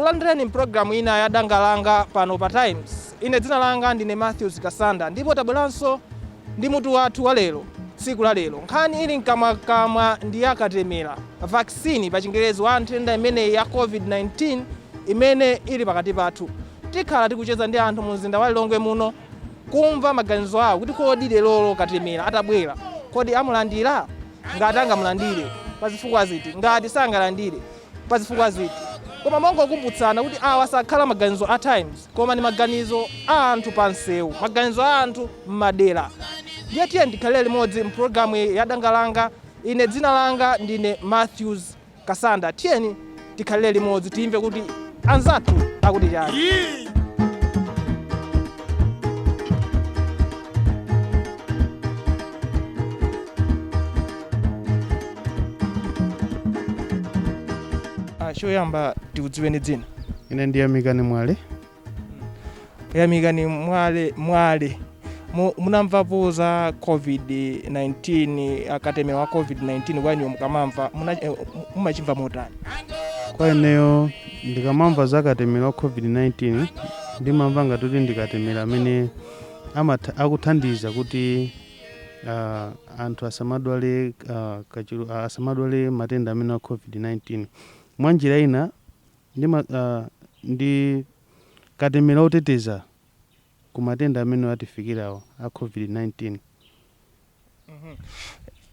Tikulandireni mpulogalamu ina ya Danga Langa pano pa Times. Ine dzina langa ndine Matthews Kasanda ndipo tabweranso ndi mutu wathu wa lero, tsiku la lero. Nkhani ili mkamwakamwa ndi ya katemera, vaccine pa Chingerezi, wa nthenda imeneyi ya COVID-19 imene ili pakati pathu. Tikhala tikucheza ndi anthu mu mzinda wa Lilongwe muno kumva maganizo awo kuti kodi lerolo katemera atabwera, kodi amulandira? Ngati angamulandire, pa zifukwa ziti? Ngati sangalandire, pa zifukwa ziti? Koma mongokumbutsana kuti awa sakhala maganizo a Times, koma ndi maganizo a anthu pa msewu, maganizo a anthu m'madera. Ndiye tiye ndikhalire limodzi mpulogalamu ya Danga Langa. Ine dzina langa ndine Matthews Kasanda. Tiyeni tikhalire limodzi timve kuti anzathu akuti chani. Choyamba tikudziweni dzina. Ine ndi Yamikani Mwale. Yamikani Mwale, Mwale, munamvapo za COVID-19, akatemera wa COVID-19? Kwa inuyo mukamamva mumachimva motani? Kwa ineyo ndikamamva za katemera wa COVID-19, ndimamva ngati kuti ndikatemera amene akuthandiza kuti anthu asamadwale matenda amene wa COVID-19. Mwa njira ina ndi katemera oteteza ku matenda amene atifikirawo a COVID-19.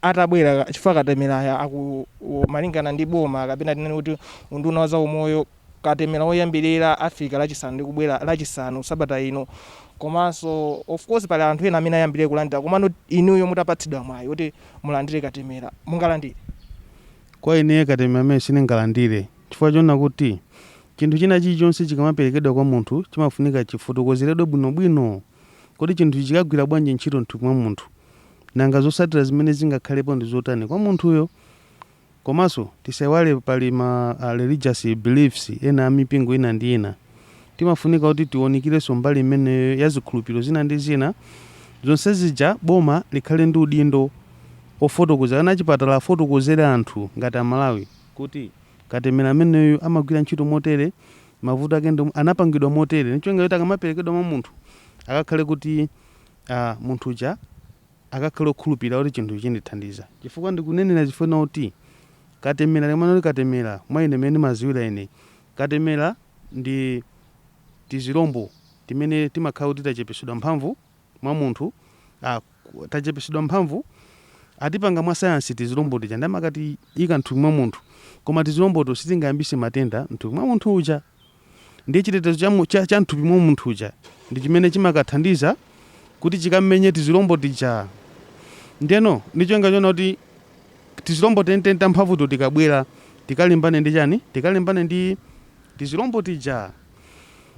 Atabwera, chifukwa katemera aku malingana ndi boma kapena tinene kuti unduna wa zaumoyo, katemera woyambirira afika Lachisanu ndi kubwera Lachisanu sabata ino. Komanso of course pali anthu ena amene ayambirire kulandira, komano inuyo mutapatsidwa mwayi kuti mulandire katemera, mungalandire? Kwa ineyo katemera amene sindingalandire, chifukwa chona kuti chinthu china chilichonse chikamaperekedwa kwa munthu chimafunika chifotokozeredwe bwinobwino kuti chinthu chikagwira bwanji ntchito mthupi mwa munthu, nanga zotsatira zimene zingakhalepo ndi zotani kwa munthuyo. Komanso tisaiwale pali ma religious beliefs ena amipingo ina ndi ina. Timafunika kuti tiwunikirenso mbali imeneyo ya zikhulupiriro zina ndi zina. Zonse zija boma likhale ndi udindo ofotokoza kana achipatala afotokozere anthu ngati Amalawi kuti katemera ameneyo amagwira ntchito motere, mavuto ake ndi anapangidwa motere, ncholinga choti akamaperekedwa mwa munthu akakhale kuti munthu uja akakhale okhulupirira kuti chinthu chindithandiza. Chifukwa ndikunenera chifukwa kuti katemera limene kuti katemera, mwa ine mene ndimaziwira ine, katemera ndi tizilombo timene timakhala kuti tachepesedwa mphamvu mwa munthu, tachepesedwa mphamvu, atipanga mwa sayansi tizilombo tija ndi amakati ika mthupi mwa munthu, koma tizilomboto sitingayambise matenda mthupi mwa munthu uja. Ndiye chitetezo cha mthupi mwa munthu uja ndi chimene chimakathandiza kuti chikammenye tizilombo tija. Ndiyeno ndichonga chona kuti tizilombo teniteni tamphamvuto tikabwera tikalimbane ndi chani? Tikalimbane ndi tizilombo tija.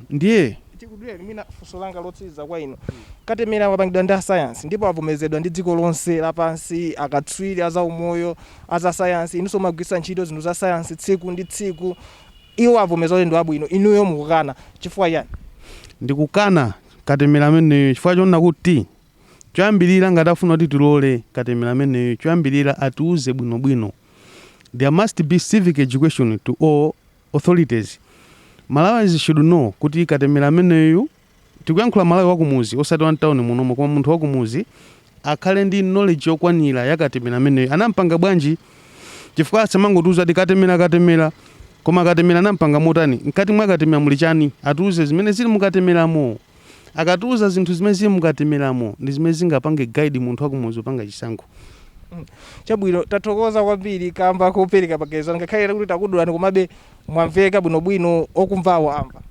Ndiye tikuduleni, mwina funso langa lotsiriza kwa inu. Katemera wapangidwa ndi asayansi ndipo avomerezedwa ndi dziko lonse lapansi, akatswiri azaumoyo, azasayansi. Inunso mumagwiritsa ntchito zinthu za sayansi tsiku ndi tsiku. Iwo avomereza kuti ndi wabwino, inuyo mukukana, chifukwa chani? Ndikukana katemera ameneyo chifukwa chona kuti choyambirira, ngati afuna kuti tilole katemera ameneyo, choyambirira atiuze bwinobwino. There must be civic education to all authorities. Malawians should know kuti katemera ameneyu, tikuyankhula Malawi wakumuzi, osati wa mtawuni munomo, koma munthu wakumuzi akhale ndi knowledge yokwanira ya katemera ameneyo anampanga bwanji, chifukwa asamangotiuza kuti katemera, katemera, koma katemera anampanga motani? Mkati mwa katemera muli chani? Atiuze zimene zili mukatemeramo. Akatiuza zinthu zimene zili mukatemeramo ndi zimene zingapange guide munthu wakumuzi kupanga chisankho. Chabwino, tathokoza kwambiri kamba kopereka maganizo, ngakhale kuti takudulani, komabe mwamveka bwinobwino, okumvawo amva.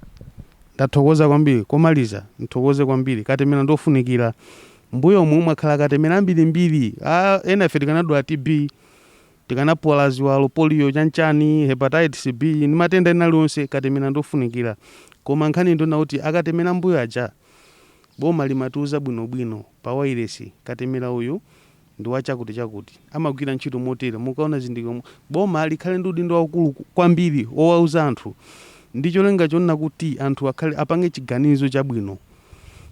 Ndathokoza kwambiri. Komaliza nthokoze kwambiri. Katemera ndofunikira. Mbuyomu mwakhala katemera ambirimbiri. Ena ife tikanadwala TB, tikanapuwala ziwalo, polio, chanchani, hepatitis B ndi matenda ena aliwonse. Katemera ndofunikira, koma nkhani ndiona kuti akatemera mbuyo aja boma limatiuza bwinobwino pa wailesi: katemera uyu ndi wachakuti chakuti, amagwira ntchito motere, mukaona zindikiro. Boma likhale ndi udindo waukulu kwambiri owauza anthu ndi cholinga chonena kuti anthu akhale apange chiganizo chabwino.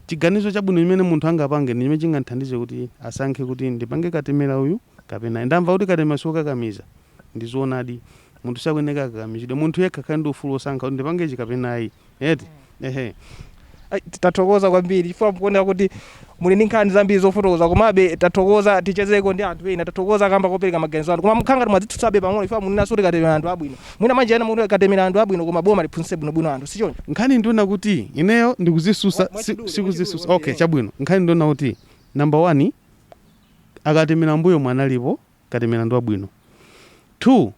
Chiganizo chabwino chimene munthu angapange ndi chimene chingathandize kuti asankhe kuti ndipange katemera uyu kapena. Ndamva kuti katemera siwokakamiza, ndi zoonadi. Munthu sakuyeneka akakamizidwe. Munthu yekha akhale ndi ufulu wosankha kuti ndipange ichi kapena ayi, eti? Ehe. Ai, tathokoza kwambiri chifukwa mukuoneka kuti muli ndi nkhani zambiri zofotokoza, komabe tathokoza. Tichezeko ndi anthu ena. Tathokoza kamba kopereka maganizo anu, koma mukhala ngati mwadzitsutsabe pang'ono chifukwa munenaso kuti katemera anthu abwino. Mwina manje ena mukuti katemera anthu abwino, koma boma liphunzitse bwinobwino anthu, sichoncho? Nkhani ndiona kuti ineyo ndikuzisusa. Mwachidule, Sikuzisusa. mwachidule. Okay, chabwino. Nkhani ndiona kuti number one, akatemera mbuyo mwanalipo, katemera ndi wabwino. Two,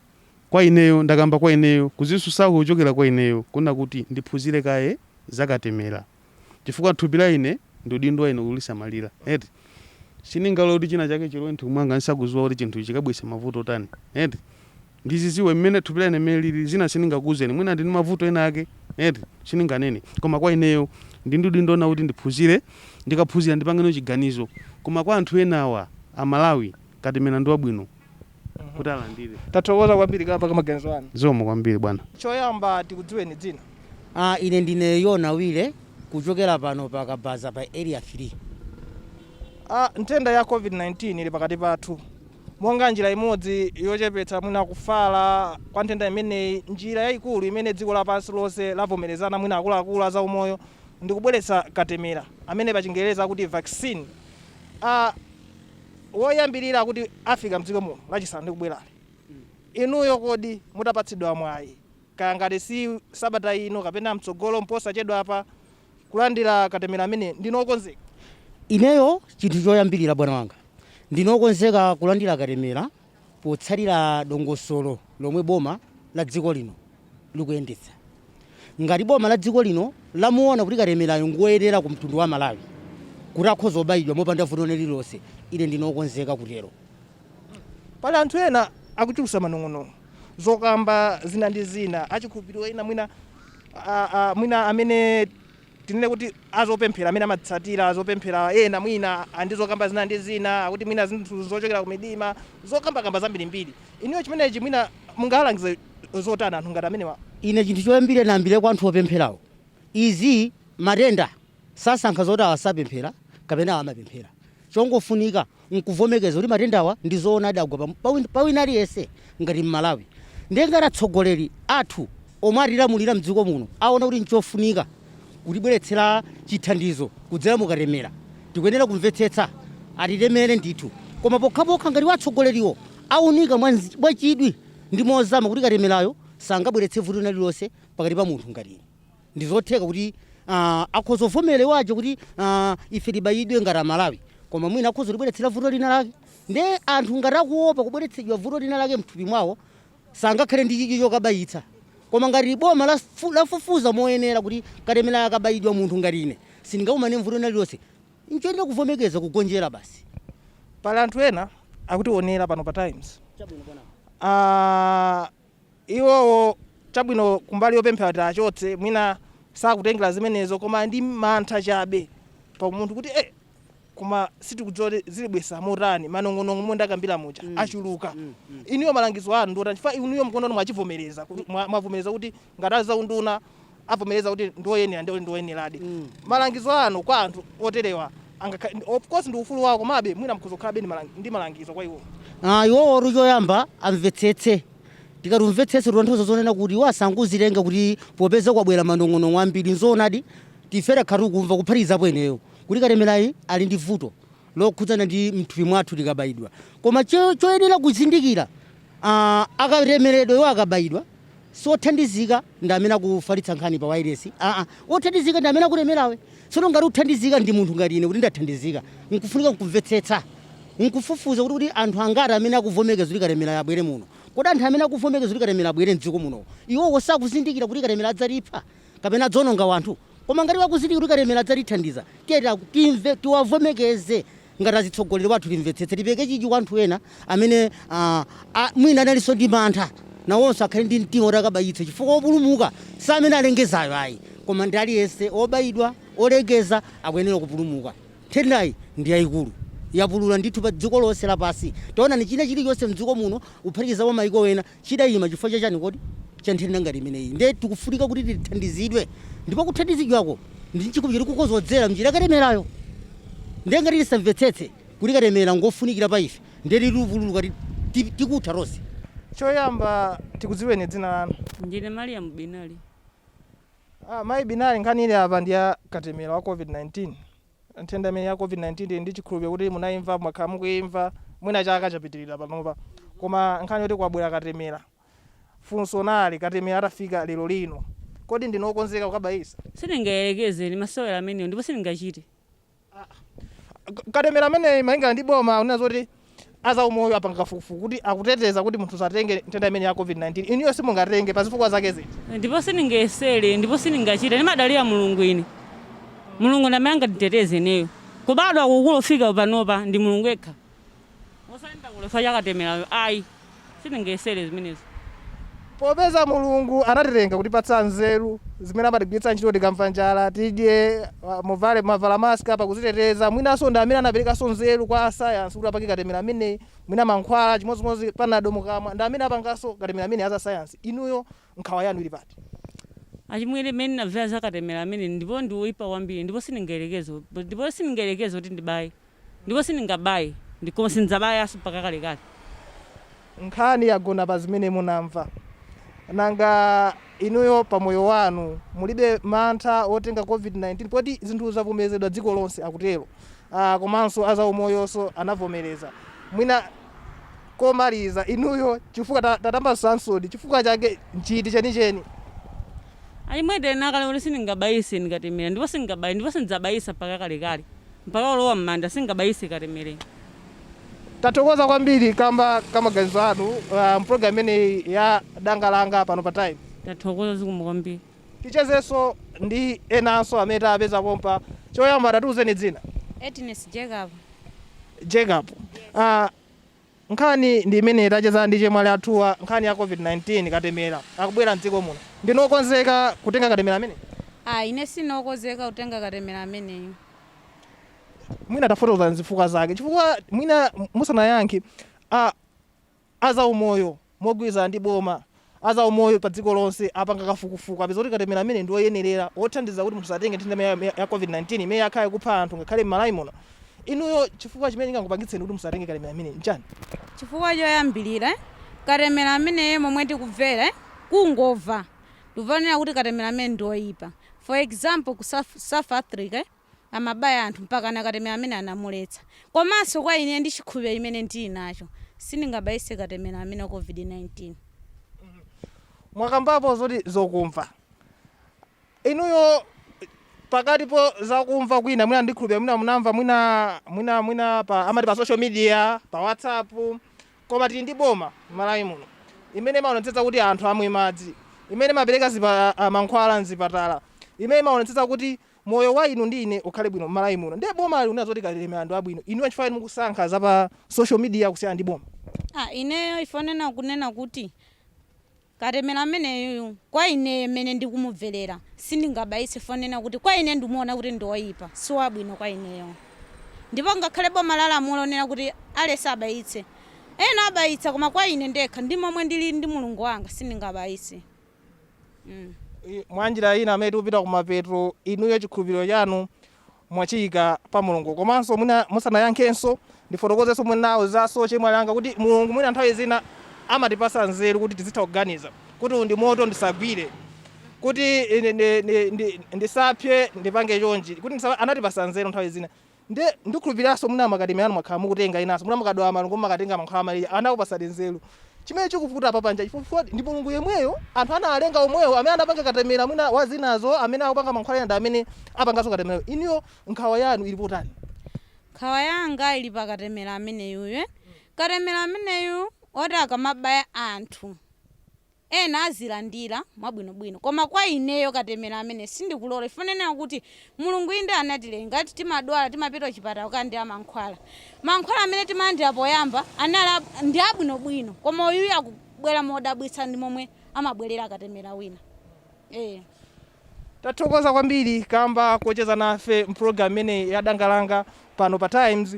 kwa ineyo, ndakamba kwa ineyo, kuzisusako kuchokera kwa ineyo kuna kuti ndiphunzire kaye zakatemera, chifukwa thupi la ine ndi udindo wa ine kulisamalira, eti? Sindingalole kuti china chake chilowe mthupi mwanga ndisakudziwa kuti chinthu chikabweretsa mavuto otani, eti? Ndiziziwe mmene thupi la ine mmene lili. Zina sindingakuuzeni, mwina ndini mavuto ena ake, eti? Sindinganene, koma kwa ineyo ndi ndi udindo ona kuti ndiphunzire. Ndikaphunzira ndipangeno chiganizo. Koma kwa anthu enawa, Amalawi, katemera ndi wabwino kuti alandire. Tathokoza kwambiri kamba ka maganizo anu. Zikomo kwambiri, bwana. Choyamba tikudziweni dzina. Ine ndine Yona Wile kuchokera pano pa Kabaza pa Area 3. Nthenda ya COVID-19 ili pakati pathu. Monga njira imodzi yochepetsa mwina kufala kwa nthenda imeneyi, njira yayikulu imene dziko lapansi lonse lavomerezana, mwina akuluakulu azaumoyo, ndi kubweretsa katemera amene pa Chingereza akuti vaccine. Woyambirira akuti afika mdziko muno Lachisanu likubwerali. Inuyo kodi mutapatsidwa mwayi, kaya ngati si sabata ino kapena mtsogolo mposachedwa apa, kulandira katemera amene, ndinu okonzeka? Ineyo, chinthu choyambirira, bwana wanga, ndinokonzeka kulandira katemera potsatira dongosolo lomwe boma la dziko lino likuyendetsa. Ngati boma la dziko lino lamuona kuti katemerayo ngoyenera ku mtundu wa Malawi kuti akhoza kubayidwa mopanda vuto lililonse, ine ndinokonzeka kutero. Pali anthu ena akuchulusa manong'onong'o, zokamba zina ndi zina, achikhulupiriro ena, mwina mwina amene tinene kuti azopemphera, amene amatsatira azopemphera ena, mwina andizokamba zina ndi zina, akuti mwina zinthu zochokera ku midima, zokambakamba zambirimbiri. Inuyo chimenechi mwina mungalangize zotani anthu ngati amenewa? Ine chinthu choyambirira nambire kwa anthu opempherawo, izi matenda sasankha zoti awa sapemphera kapena awa amapemphera. Chongofunika nkuvomekeza kuti matendawa ndi zoonadi agwa pa wina aliyense ngati Mmalawi. Ndiye ngati atsogoleri athu omwe atilamulira mdziko muno aona kuti nchofunika kutibweretsera chithandizo kudzera mukatemera, tikuyenera kumvetsetsa, atitemere ndithu, koma pokhapokha ngati watsogoleriwo aunika mwachidwi ndi mozama kuti katemerayo sangabweretse vuto lililonse pakati pa munthu ngati ine, ndizotheka kuti akhoza kuvomera iwajo kuti ife tibayidwe ngati Amalawi, koma mwina akhoza kutibweretsera vuto lina lake. Nde anthu ngati akuopa kubweretsedwa vuto lina lake mthupi mwawo, sangakhale ndi chidwi chokabayitsa. Koma ngati boma lafufuza moyenera kuti katemera akabayidwa munthu ngati ine sindingakumane mvuto lina lililonse, nchoyenera kuvomekeza, kugonjera basi. Pali anthu ena akutionera pano pa Times. Chabwino, bwana. Iwowo, chabwino, kumbali yopemphera kuti achotse, mwina sakutengera zimenezo, koma ndi mantha chabe pa munthu kuti koma sitikudziwa kuti zilibwesa motani, manong'onong'o momwe ndakambira muja achuluka. Inuyo malangizo anu ndiotani, chifukwa inuyo mukuona kuti mwachivomereza kuti mwavomereza kuti ngati azaunduna avomereza kuti ndioyenera, ndi ndioyeneradi? Malangizo anu kwa anthu oterewa of course ndi ufulu wawo, komabe mwina mukhoza kukhalabe ndi malangizo kwa iwo. Iwowo choyamba amvetsetse. Tikati umvetsetse, titanthauza zonena kuti iwo asangozitenga kuti popeza kwabwera manong'onong'o ambiri. Nzoonadi, tifere khatu kumva kuphatikizapo ineyo kuti katemerayi ali ndi vuto lokhudzana ndi mthupi mwathu likabayidwa, koma choyenera kuzindikira, akatemeredwa iwo akabayidwa, siothandizika ndi amene akufalitsa nkhani pa wireless. Othandizika ndi amene akutemerawe. Tsono ngati uthandizika ndi munthu ngati ine kuti ndathandizika, nkufunika nkumvetsetsa, nkufufuza kuti anthu angati amene akuvomekeza kuti katemera abwere muno. Kodi anthu amene akuvomekeza kuti katemera abwere mdziko muno, iwowo sakuzindikira kuti katemera adzatipha kapena adzononga wanthu? Koma ngati wakuzindikira kuti katemera adzatithandiza, tiye timve, tiwavomekeze ngati azitsogoleri wathu, timvetsetse, tipeke chidwi kwa anthu ena amene mwina analinso ndi mantha, nawonso akhale ndi mtima kuti akabayitse, chifukwa opulumuka si amene alengezayo ayi, koma ndi aliyense obayidwa olengeza akuyenera kupulumuka. Nthendayi ndi yayikulu, yapulula ndithu pa dziko lonse lapansi. Taonani, china chilichonse mdziko muno kuphatikizapo mayiko ena chidayima chifukwa chachani kodi? Cha nthenda ngati imeneyi. Nde tikufunika kuti tithandizidwe, ndipo kuthandizidwako ndi chikupiro tikukozodzera mnjira yakatemerayo. Ndiye ngati tisamvetsetse kuti katemera ngofunikira pa ife, ndiye tilupululuka, tikutha tonse. Choyamba tikudziweni dzina lanu. Ndine Mariam Binali. Mayi Binali, nkhani ili apa ndi ya katemera wa COVID-19, nthenda imene ya COVID-19. Ndili ndi chikhulupiriro kuti munayimva, mwakhala mukuyimva, mwina chaka chapitirira panopa. Koma nkhani yoti kwabwera katemera, funso nali, katemera atafika lero lino, kodi ndinu okonzeka kukabayisa? Sindingayerekeze, ndi masewera amenewo ndipo sindingachite. Katemera ameneyi, malingana ndi boma, unena zoti azaumoyo apanga kafukufuku kuti akuteteza kuti munthu satenge nthenda imene ya COVID-19. Inuyo simungatenge pa zifukwa zake ziti? Ndipo sindingayesere ndipo sindingachite. Ndimadalira Mulungu ine. Mulungu ndi amene anganditeteze ineyo. Kubadwa kukula kufika panopa ndi Mulungu yekha. Osati ndakulefa chakatemerayo ayi. Sindingayesere zimenezo. Popeza Mulungu anatilenga kutipatsa nzeru zimene amatigwiritsa ntchito tikamva njala tidye, muvale mavala mask apa kuziteteza, mwinanso ndi amene anaperekanso nzeru kwa asayansi kuti apange katemera ameneyi, mwina mankhwala chimodzimodzi Panado mukamwa, ndi amene apanganso katemera amene azasayansi, inuyo nkhawa yanu ili pati? Achimwene, mmene ndinamvera za katemera amene ndipo ndi woipa kwambiri ndipo sindingayerekeze, ndipo sindingayerekeze kuti ndibaye, ndipo sindingabaye, koma sindidzabayanso mpaka kalekale. Nkhani yagona pa zimene munamva. Nanga inuyo pamoyo wanu mulibe mantha otenga COVID-19, poti zinthu zavomerezedwa dziko lonse akutero, komanso azaumoyonso anavomereza? Mwina komaliza, inuyo chifukwa tatambasansodi, chifukwa chake nchiti chenicheni? Achimwene, nakale kuti sindingabayise ndikatemera, ndipo sindingabaye ndipo sindidzabayisa mpaka kalekale, mpaka ulowa m'manda sindingabayise katemera. Tathokoza kwambiri kamba kamaganizo anu mpulogalamu imeneyi ya Dangalanga pano pa Time. Tathokoza, zikomo kwambiri. Tichezenso ndi enanso amene tapeza pompa. Choyamba tatiuzeni dzina. Ednes Jacob. Jacob, nkhani ndi imene tacheza ndi chemwali athuwa, nkhani ya COVID-19, katemera akubwera mdziko muno. Ndinokonzeka kutenga katemera amene? Ah, ine sinokonzeka kutenga katemera ameneyo. Mwina tafotokoza zifukwa zake, chifukwa mwina musanayankhe, azaumoyo mogwirizana ndi boma, azaumoyo pa dziko lonse apanga kafukufuku, apeza kuti katemera amene ndi oyenerera, othandiza kuti munthu satenge nthenda ya COVID-19 imene yakhala ikupha anthu ngakhale m'Malawi muno. Inuyo chifukwa chimene chingakupangitseni kuti musatenge katemera amene nchani? Chifukwa choyambirira, katemera ameneyo momwe tikubvera, kungomva ndikuvanena kuti katemera amene ndi oyipa. For example, ku South Africa, amabaya anthu mpaka na katemera amene anamuletsa. Komanso kwa ine ndi chikhulupiriro imene ndili nacho, sindingabayise katemera amene wa COVID-19. Mwakambapo zoti zokumva. Inuyo pakati po zakumva kwina, mwina ndikhulupirira mwina munamva mwina pa amati pa social media, pa WhatsApp. Koma tili ndi boma m'Malawi muno imene imaonetsetsa kuti anthu amwe madzi, imene imapereka mankhwala mzipatala, imene imaonetsetsa kuti moyo wa inu ndi ine ukhale bwino m'Malawi muno. Ndiye boma likunena zoti katemera ndi abwino. Inuyo chifukwa inu mukusankha za pa social media kusiyana ndi boma? Ah, ineyo ifonena kunena kuti katemera ameneyu kwa ine mmene ndikumubverera sindingabayise, fonena kuti kwa ine ndimuona kuti ndi oyipa, si wabwino kwa ineyo. Ndipo ngakhale boma la lamulo onena kuti alese abayitse, ena abayitsa, koma kwa ine ndekha ndi momwe ndili ndi Mulungu wanga sindingabayitse. Mwanjira ina, amene tikupita kumapeto, inuyo chikhulupiriro chanu mwachiyika pa Mulungu. Komanso mwina musanayankhenso, ndifotokozenso mwinawo zaso chemwali anga kuti Mulungu mwina nthawi zina amatipasa nzeru kuti tizitha kuganiza kuti uwu ndi moto, ndisagwire, kuti ndisapye, ndipange chonchi kuti anatipasa nzeru nthawi zina. Nde ndikhulupiriranso mwina makatemera anu mwakhala mukutenga, inanso mwina mukadwala malungo mumakatenga mankhwala amalire, anakupasani nzeru. Chimene chikuvuta apa panja, chifukwa ndi Mulungu yemweyo anthu analenga omweyo amene anapanga katemera mwina wa zinazo, amene akupanga mankhwala ena, ndi amene apanganso katemera. Inuyo nkhawa yanu ili potani? Nkhawa yanga ili pa katemera ameneyuyo. Katemera ameneyu oti akamabaya anthu ena azilandira mwabwinobwino, koma kwa ineyo katemera amene sindikulola, ifonenera kuti Mulungu inde anatilenga ati timadwala, timapita kuchipatala kukalandira mankhwala. Mankhwala amene timalandira poyamba anali ndi abwinobwino, koma uyuyu akubwera modabwitsa ndi momwe amabwerera katemera wina. Tathokoza kwambiri kamba kocheza nafe mpulogalamu imeneyi ya Dangalanga pano pa Times.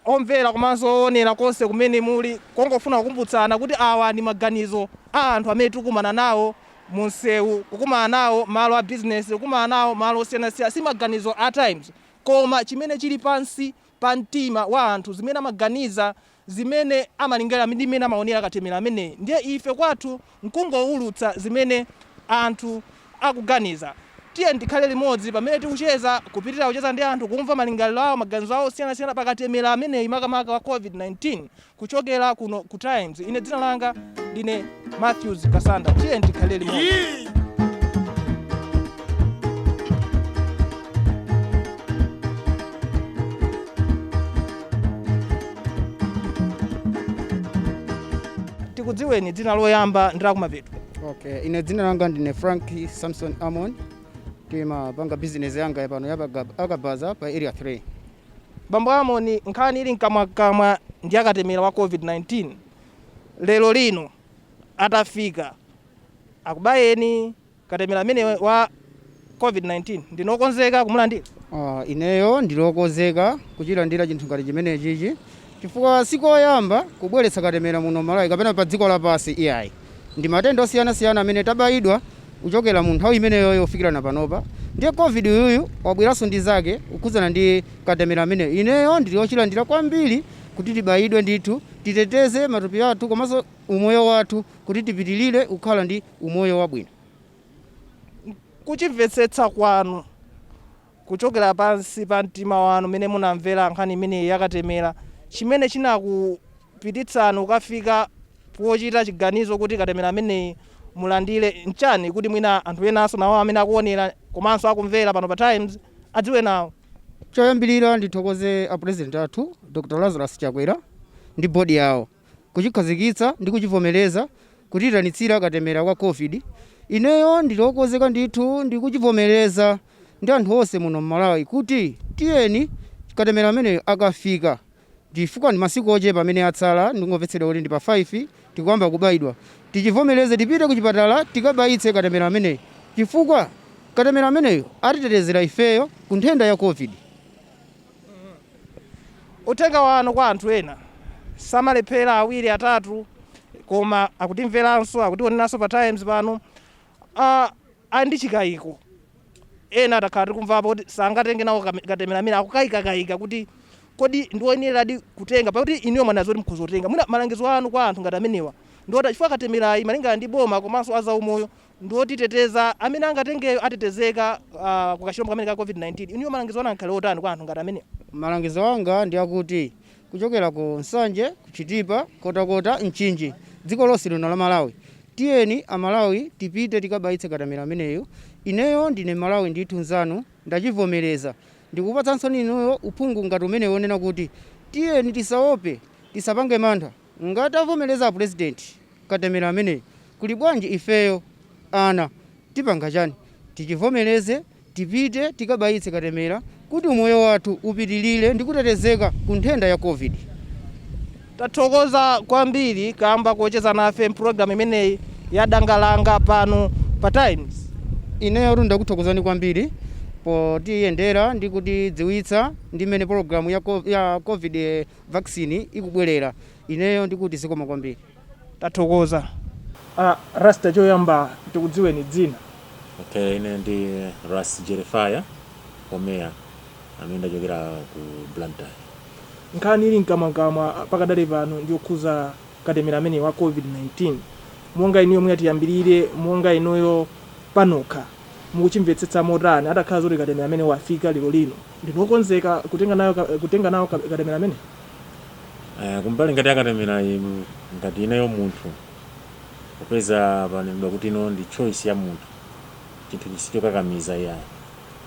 Omvera komanso oonera konse kumene muli, kongofuna kukumbutsana kuti awa ndi maganizo a anthu amene tikukumana nawo munsewu, kukumana nawo malo a business, kukumana nawo malo osiyanasiyana. Si maganizo a Times, koma chimene chili pansi pa mtima wa anthu, zimene amaganiza. Zimene amalingalira ndi mmene amaonera katemera ameneyi, ndiye ife kwathu nkungoulutsa zimene anthu akuganiza. Tiye tikhale limodzi pamene tikucheza, kupitirira kucheza ndi anthu, kumva malingaliro awo, maganizo awo osiyanasiyana pakatemera ameneyi, makamaka wa COVID-19, kuchokera kuno ku Times. Ine dzina langa ndine Matthews Kasanda. Tiye tikhale limodzi. Tikudziweni dzina loyamba ndi lakumapeto. Okay, ine dzina langa ndine Frank Samson Amon. Timapanga business yanga pano yakabaza pa Area 3. Bambo Amoni, nkhani ili mkamwakamwa ndi akatemera wa COVID-19. Lero lino atafika akubayeni katemera amene wa COVID-19, ndinokonzeka kumulandira? Ineyo ndilokonzeka kuchilandira chinthu ngati chimene chichi, chifukwa sikoyamba kubweretsa katemera muno Malawi kapena pa dziko lapansi iyayi. Ndi matenda osiyanasiyana amene tabayidwa kuchokera mu nthawi imeneyo yofikirana panopa. Ndiye COVID uyuyu wabweranso ndi zake kukhudzana ndi katemera ameneyo. Ineyo ndili ochilandira kwambiri kuti tibayidwe ndithu, titeteze matupi athu komanso umoyo wathu, kuti tipitirire kukhala ndi umoyo wabwino. Kuchimvetsetsa kwanu kuchokera pansi pa mtima wanu, mmene munamvera nkhani imeneyi yakatemera, chimene chinakupititsani kukafika pochita chiganizo kuti katemera ameneyi mulandire nchani, kuti mwina anthu enanso nawo amene akuonera komanso akumvera pano pa Times adziwe nawo? Choyambirira, ndithokoze a President athu Dr Lazarus Chakwera ndi bodi yawo kuchikhazikitsa ndi kuchivomereza kutiyitanitsira katemera kwa COVID. Ineyo ndilokonzeka ndithu, ndikuchivomereza ndi anthu onse muno mMalawi kuti tiyeni, katemera ameneyo akafika, chifukwa ndi masiku ochepa amene atsala, ndingomvetsedwa kuti ndi pa 5 tikuyamba kubayidwa, tichivomereze, tipite kuchipatala tikabayitse katemera ameneyo, chifukwa katemera ameneyo atitetezera ifeyo ku nthenda ya COVID. Uthenga wanu kwa anthu ena, samalephera awiri atatu koma akutimveranso, akutioneranso pa Times pano, ali ndi chikayiko, ena atakhala tikumvapo kuti sangatenge nawo katemera amene, akukayikakayika kuti kodi ndiwoyeneradi kutenga, pakuti inuyo mwanazo kuti mukhoza kutenga. Mwina malangizo anu kwa anthu ngati amenewa ndiwoti, chifukwa katemerayi malingana ndi boma komanso azaumoyo ndiwotiteteza, amene angatengeyo atetezeka kukachilombo kamene ka COVID-19, inuyo malangizo anu angakhale otani kwa anthu ngati amenewa? Malangizo anga ndi akuti kuchokera ku Nsanje, ku Chitipa, Kotakota, Mchinji, dziko lonse lino la Malawi, tiyeni Amalawi tipite tikabayitse katemera ameneyu. Ineyo ndine Malawi ndithu nzanu, ndachivomereza. Ndikupatsanso inuyo uphungu ngati umene wonena kuti tiyeni tisaope, tisapange mantha. Ngati avomereza a President katemera ameneyu, kuli bwanji ifeyo ana, tipanga chani? Tichivomereze, tipite tikabayitse katemera kuti umoyo wathu upitilire ndi kutetezeka ku nthenda ya COVID. Tathokoza kwambiri kamba kocheza nafe mpulogalamu imeneyi ya Dangalanga pano pa Times. Ineyo ndakuthokozani kwambiri potiyendera ndi kutidziwitsa ndi mmene pologalamu ya COVID vaccine ikubwerera. Ineyo ndikuti zikomo kwambiri. Tathokoza. Rasta, choyamba tikudziweni dzina. Okay, ine ndi Ras Jerefaya Homeya amene ndachokera ku Blantyre. Nkhani ili mkamwakamwa pakadali pano ndiyokhuza katemera amene wa COVID-19. Monga inuyo, mwina tiyambirire monga inuyo panokha, mukuchimvetsetsa motani? Atakhala zoti katemera amene wafika lero lino, ndinokonzeka kutenga nawo katemera amene? Kumbali ngati akatemera, ngati ineyo munthu, popeza panenedwa kuti ino ndi choice ya munthu, chinthu chisichokakamiza iyayi,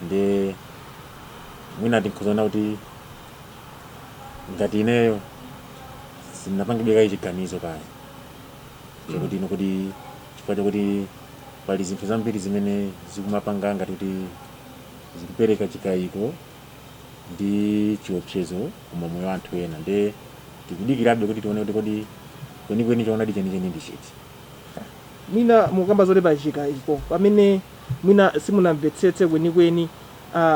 ndi mwina tinkhozaona kuti ngati ineyo sindinapangidwe kayi chiganizo kaya chakuti ino kuti, chifukwa chakuti pali zinthu zambiri zimene zikumapanga ngati kuti zikupereka chikayiko ndi chiopsezo ku moyo wa anthu ena, nde tikudikirabe kuti tione kuti kodi kwenikweni choonadi chenicheni ndi chiti. Mwina mukamba zoti pa chikayiko, pamene mwina simunamvetsetse kwenikweni,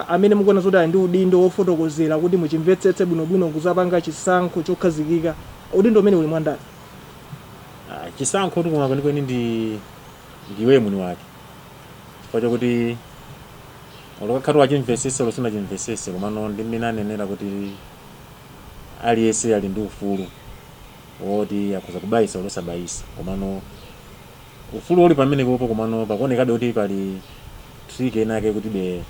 amene mukuona zoti ali ndi udindo wofotokozera kuti muchimvetsetse bwinobwino kuzapanga chisankho chokhazikika, udindo umene uli mwandani? Chisankho tikuma kwenikweni ndi ndiwe mwini wake, chifukwa chakuti ulokakhala wachimvetsetse olo sunachimvetsetse, komano ndi mmene anenera kuti aliyense ali ndi ufulu. Woti akhoza kubayisa olo osabayisa, komano ufulu uli pamene popo, komano pakuonekabe kuti pali trick enake kuti be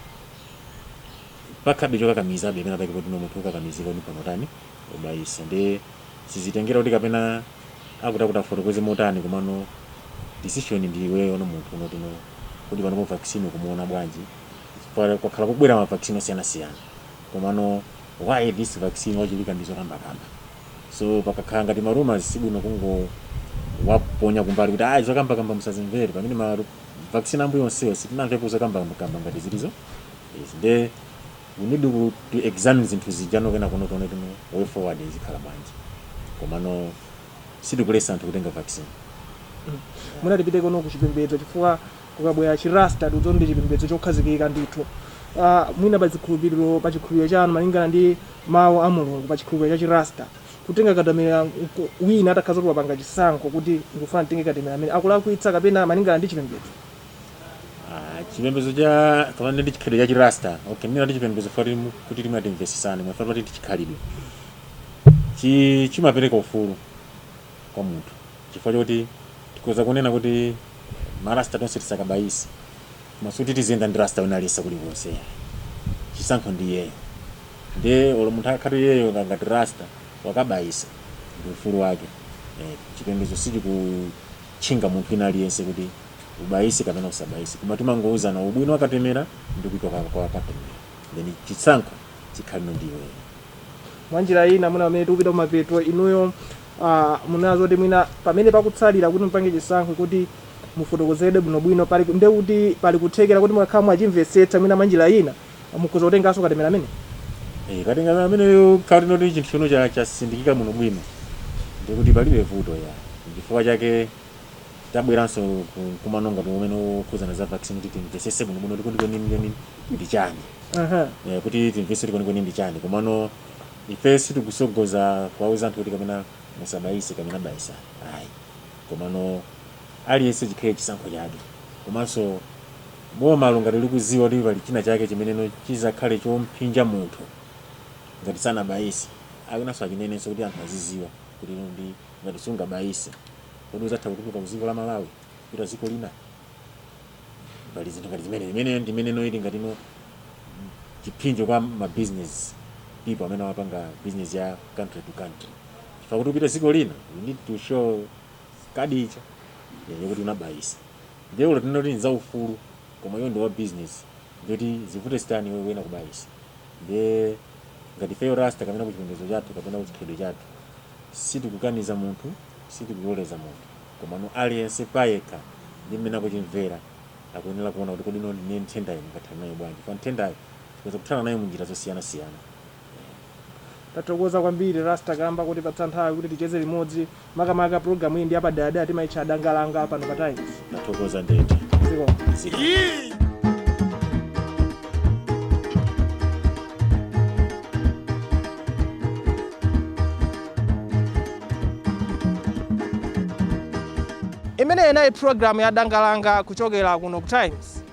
pakhabe chokakamizabe pena pake, kuti no, munthu ukakamizika kuti pano tani, ubayise. Ndi sizitengera kuti kapena akuti akuti afotokoze motani, komano decision ndi iweyo no munthu unoti no, kuti panopo vaccine ukumuona bwanji? Kwakhala kubwera ma vaccine osiyanasiyana, komano why this vaccine wachulika ndi zokambakamba? So pakakhala ngati ma rumors, sibwino kungo waponya kumbali kuti ayi, zokambakamba musazimvere, pamene ma vaccine ambuyo onsewo sitinamvepo zokambakamba ngati zilizo izi. Nde we need to examine zinthu zijano, kena kuno tione tino way forward zikhala bwanji, komano sitikulesa anthu kutenga vaccine. Mwina tipite kuno kuchipembedzo, chifukwa kukabwera Chirasta tikudziwa ndi chipembedzo chokhazikika ndithu. Mwina pa zikhulupiriro, pa chikhulupiriro chanu, malingana ndi mawu a Mulungu, pa chikhulupiriro cha Chirasta, kutenga katemera, wina atakhaza kuti wapanga chisankho kuti ndikufuna nditenge katemera amene, akulakwitsa kapena malingana ndi chipembedzo? Ah, chipembedzo cha kapena ndi chikhalidwe cha Chirasta, okay, ndina ndi chipembedzo fati kuti timatimvesesane mwafati pati ndi chikhalidwe chimapereka ufulu kwa munthu, chifukwa choti tikoza kunena kuti marasta tonse tisakabayise, masuti tiziyenda ndi rasta wina aliyense kulikonse. Chisankho ndi iyeyo, ndiye olo munthu akhati iyeyo ngati rasta wakabayisa, ndi ufulu wake. Chipembedzo sichikutchinga munthu wina aliyense kuti ubayise kapena usabayise, koma timangouzana ubwino wakatemera ndi kuipa kwa katemera, then chisankho chikhale ndi iweyo. Mwanjira ina, mwina pamene tikupita kumapeto, inuyo munazo kuti mwina pamene pakutsalira kuti mupange chisankho kuti mufotokozedwe bwinobwino, pali nde kuti pali kuthekera kuti mukakhala mwachimvetsetsa, mwina mwanjira ina mukhoza kutenganso katemera amene? Katenga ameneyo khati noti chinthu chino chasindikika muno bwino, ndikuti palibe vuto ya. Chifukwa chake tabweranso kumanonga umene ukhuzana za vaccine, kuti timvesese bwinobwino kuti kwenikweni ndi chani. Kuti timvese kuti kwenikweni ndi chani. Komano ife sitikusogoza kuwauza anthu kuti kapena musabayise kapena bayisani, ayi, komano aliyense chikhale chisankho chake. Komanso boma ngati likuziwa kuti pali china chake chimeneno chizakhale chomphinja munthu ngati sanabayise, akunanso achinenenso kuti anthu aziziwa kuti ino ndi ngati sungabayise, kodi uzatha kutuluka ku dziko la Malawi kupita dziko lina? Pali zinthu ngati zimene imeneyo ndi imeneno ili ngati no chiphinjo kwa ma business people amene amapanga business ya country to country, chifukwa kuti upite dziko lina you need to show kadi icha yokuti unabayisa. Ndiye ulo tinoti nzaufulu, koma iwo ndi wa business, ndiyoti zivute zitani iwe wena kubayisa. Ndiye ngati feyo rasta kapena kuchipembedzo chathu kapena kuchikhalidwe chathu, sitikukaniza munthu, sitikuloleza munthu, komano aliyense payekha ndi mmene akuchimvera akuyenera kuona kuti kodi ino ndine nthendayi ndingathane nayo bwanji, fa nthendayi tikoza kuthana nayo munjira zosiyanasiyana. Tathokoza kwambiri, Rasta Kamba, kuti patsa nthawi kuti ticheze limodzi, makamaka programu iyi ndi yapadera timayitcha Dangalanga pano pa Times. Tathokoza ndithu. Ziko. Ziko. Imeneyi inali programu ya Dangalanga kuchokera kuno ku Times.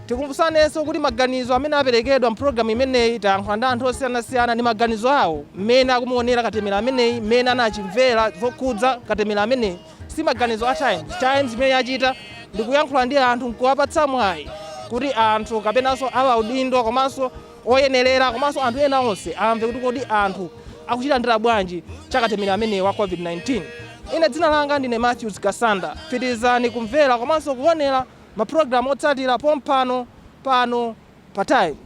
Tikumbusanenso kuti maganizo amene aperekedwa mpulogalamu imeneyi, tayankhula ndi anthu osiyanasiyana, ndi maganizo awo mmene akumuonera katemera ameneyi, mmene anachimvera zokhudza katemera ameneyi, si maganizo a Times. Times imene yachita ndi kuyankhula ndi anthu, nkuwapatsa mwayi kuti anthu kapenanso awa udindo komanso oyenerera komanso anthu ena onse amve kuti kodi anthu akuchilandira bwanji chakatemera ameneyi wa COVID-19. Ine dzina langa ndine Matthews Kasanda. Pitirizani kumvera komanso kuonera mapulogalamu otsatira pompano pano pa Times.